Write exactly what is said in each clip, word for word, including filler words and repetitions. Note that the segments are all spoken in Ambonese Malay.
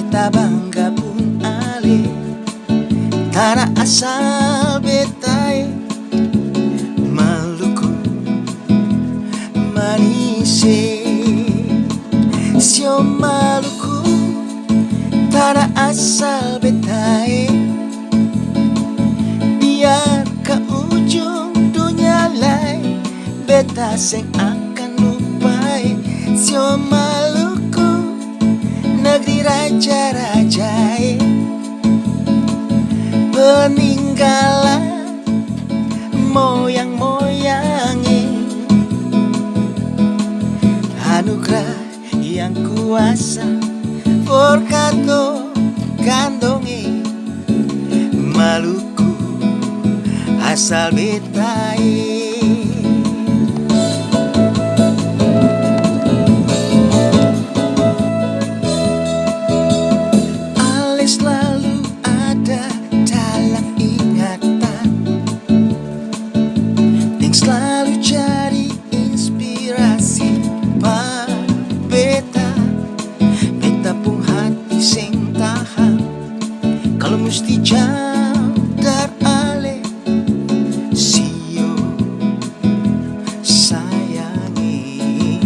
Tabangga pung ale, tana asal beta e, Maluku manis e. Sio Maluku, tana asal beta e. Biar ka ujung dunia lai, beta seng akan lupa e. Sio Maluku, negeri raja-raja e. Peninggalan moyang-moyang e. Anugerah Yang Kuasa, Forkato Kandong e, Maluku asal beta e. Ale slalu ada dalam ingatan, deng slalu jadi inspirasi pa beta. Beta pung hati seng tahang kalu musti jauh dari ale. Sio sayang e,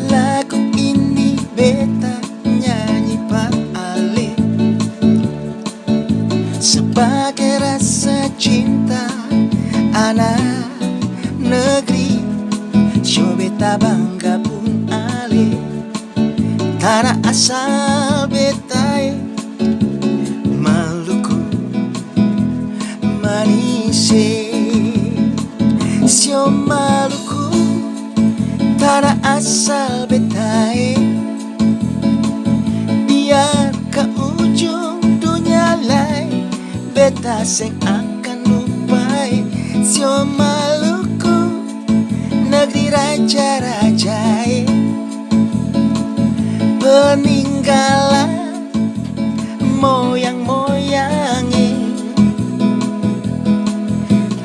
lagu ini beta nyanyi pa ale. Sebagai rasa cinta anak negeri, sio beta bangga pung ale. Tana asal beta e, Maluku manis e. Sio Maluku, tana asal beta e. Biar ka ujung dunia lai, beta seng akan lupa e. Sio Maluku, negeri raja-raja e. Peninggalan moyang-moyang e.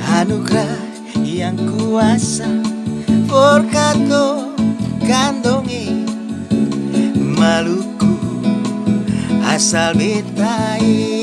Anugerah Yang Kuasa, Forkato Kandong e, Maluku asal beta e.